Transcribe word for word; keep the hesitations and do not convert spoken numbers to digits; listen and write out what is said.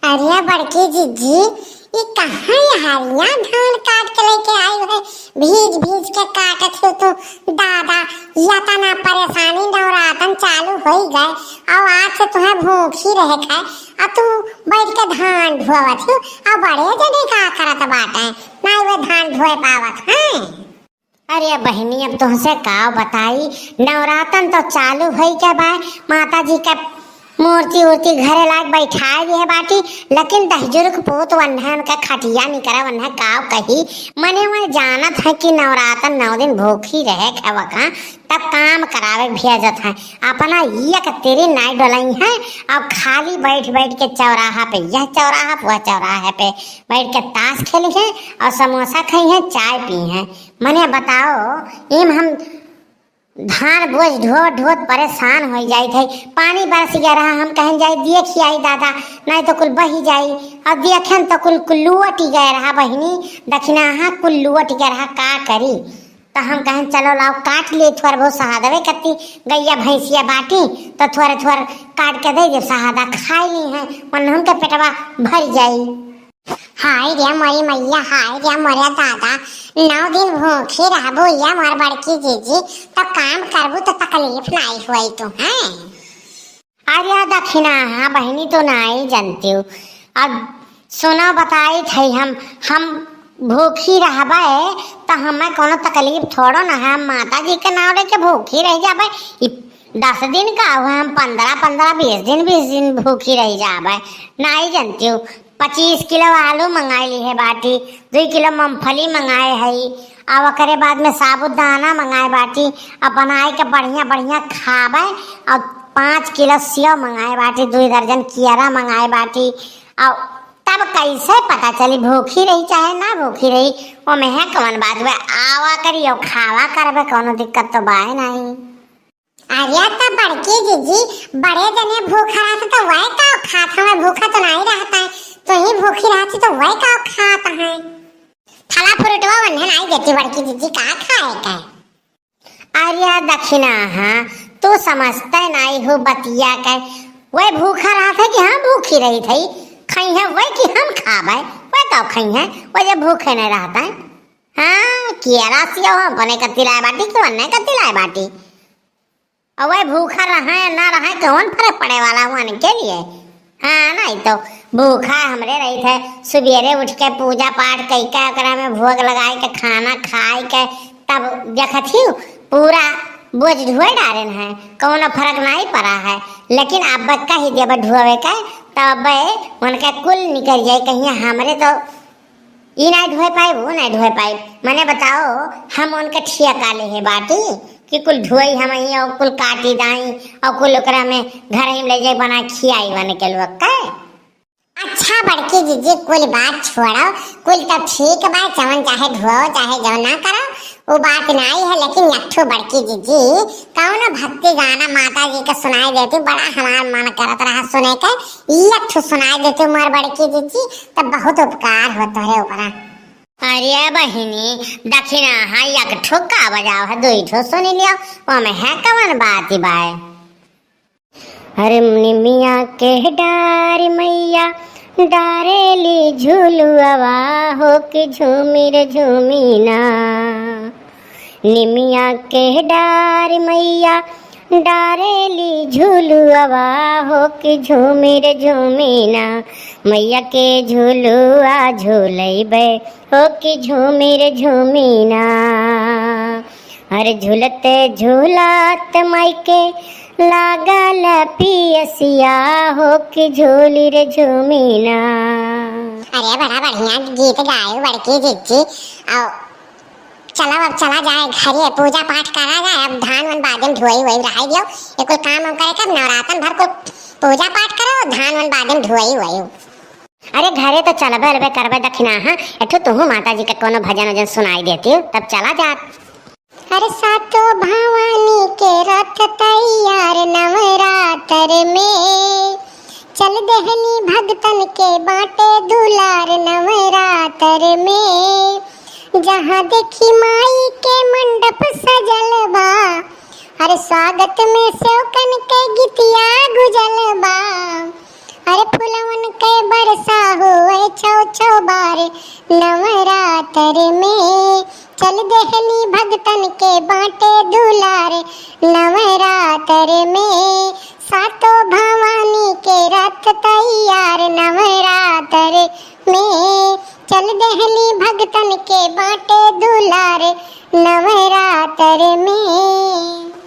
अरे बड़की जिज्जी, ई कहाँ ये हरिया धान काट के लेके आई है? भीज भीज के काटत हो तू। दादा, या तना परेशानी, नवरातन चालू होई गए, और आज से तुम्हें भूखी रहे खाए, और तू बैठ के धान ढोवत हो, और बड़े जने का करत बाटे, ना वो धान ढोए पावत हैं। अरे बहिनी, अब तुहसे का बताई, नवरातन तो चालू होई के बा, माता जी के मूर्ति उर्ति घरे लाग बैठाए दिए बाटी, लेकिन दहिजुर के पूत वन्हन के खटिया निकरा वन्हन का कही। मने वह जानत है कि नवरातन नौ दिन भूखी रहे खावा का, तब काम करावे भेजत है। अपना एक तेरी नाई डोलाई है, अब खाली बैठ बैठ के चौराहा पे, यह चौराहा पे, वह चौराहे पे बैठ के ताश खेली है और समोसा खाई है, चाय पी है। मने बताओ, इम हम धान बोझ ढोत ढोत परेशान हो जाइत है। पानी बरस गया रहा, हम कहन जाए देख आई दादा, नहीं तो कुल बही जाई। और देखेन तो कुल, कुल लुअट गया रहा बहिनी, दखिनाहा कुल लुअट गया रहा, का करी? तो हम कहन चलो लाओ काट लिए थोड़ा बहुत सहदवे कत्ती, गैया भैंसिया बाटी तो थोड़ा थोड़ा काट के दे दे, सहदा खाई ली है, मन उनके पेटवा भर जाई। हाय रे मोरी मैया, हाय रे मोरे दादा, नौ दिन भूखी रहबू या मोर बड़की जिज्जी, तो काम करबू तो तकलीफ नाई होई तू, हैं? अरे दखिनाहा बहिनी, तो नाई जानती हूँ। अब सुनो, बताई थई हम, हम भूखी रहबे तो हमें कोनो तकलीफ थोड़ो ना है। हम माता जी के नाम लेके भूखी रह जाबे। ई दस दिन का हुआ, हम पन्द्रह पन्द्रह, बीस दिन, बीस दिन भूखी रह जाबे। नाई जानती हूँ। पच्चीस किलो आलू मंगाई ली है बाटी, दुई किलो मूंगफली मंगाए है, अब ओकरे बाद में साबुदाना मंगाए बाटी। अब बनाए के बढ़िया बढ़िया खाबे। और पाँच किलो सेव मंगाए बाटी, दुई दर्जन कियरा मंगाए बाटी। और तब कैसे पता चली भूखी रही चाहे ना भूखी रही, ओमे है कौन बात बे, आवा करी और खावा करबे, कोनो दिक्कत तो बाय नहीं। अरे तो बड़की जिज्जी, बड़े जने भूखा रहत तो वह का खात हमें, भूखा तो नहीं रहता है, तो ही भूखी रहती तो वह का खात है। फला फ्रूटवा वन्हे नहीं देती बड़की जिज्जी, का खाए का? अरे दखिनाहा, तू समझते नहीं हो बतिया के। वह भूखा रहत है कि हम भूखी रही थी, खाई है वह कि हम खाबे, वह का खाई है, वह जब भूखे नहीं रहता है। हाँ, कियरा सेव हम अपने कत्ती लाए बाटी कि वन्ने कत्ती लाए बाटी। अब वह भूखा रहे ना रहे, कौन फर्क पड़े वाला है उनके लिए? हाँ, नहीं तो भूखा हमरे रही थे, सुबेरे उठ के पूजा पाठ कई के ओकरा में भोग लगाए के खाना खाए के तब देखत ही पूरा बोझ ढोए डारेन है, कौनो फर्क नहीं पड़ा है। लेकिन अब कही देब ढोवे के, तब उनके कुल निकल जाए, कहीं हमरे तो ई नाई ढोए पाइब, वो नाई ढोए पाइब। मने बताओ, हम उनके ठिया का ले है बाटी कि कुल ढोई हम ही और कुल काटी दाई और कुल ओकरा में घर ही ले जाए बना खियाई बने के लोग के। अच्छा बड़की जिज्जी, कुल बात छोड़ो, कुल तो ठीक बा, जवन चाहे ढोओ चाहे जवन ना करो, वो बात नाई है। लेकिन एक ठो बड़की जिज्जी, कौनो भक्ति गाना माता जी के सुनाई देती, बड़ा हमार मन करत रहा सुने के। एक ठो सुनाई देती मोर बड़की जिज्जी, तब बहुत उपकार होत रे ओकरा। अरे बहिनी, दखिनाहा एक ठो का बजाव है, दुई ठो सुनी लियो, ओमे है कवन बात बाय? अरे निमिया के डारी मैया डारेली झुलुआवा हो कि झूमी रे झूमी ना। निमिया के डारी मैया डारेली झुलुआवा हो कि झूमी रे झूमी ना। मैया के झुलुआ झुलैबे हो कि झूमी रे झूमी ना। अरे झूलते झूलत माई के लागल पियसिया हो कि झूली रे झूमी ना। अरे बड़ा बढ़िया गीत गायो बड़की जिज्जी। आओ चलो अब चला जाए घरे, पूजा पाठ करा जाए। अब धान वन बादे में ढोई वोई रहाई दियो, ये कुल काम हम करे के, अब नवरातन भर कुल पूजा पाठ करो, धान वन बादे में ढोई वोई। अरे घरे तो चलबे अलबे करबे दखिनाहा, एठो तुहू माता जी के कोनो भजन वजन सुनाई देती, तब चला जात। अरे सातो भवानी के रथ तैयार नवरात्र में, चल देहनी भगतन के बाटे दुलार नवरात्र में। जहाँ देखी माई के मंडप सजल बा, अरे स्वागत में सेवकन के गीतिया गुजल बा। अरे फुलवन के बरस नवरात्र में चल देहली भगतन के बाटे दुलार। नवरात्र में सातो भवानी के रथ तैयार। नवरात्र में चल देहली भगतन के बाटे दुलार। नवरात्र में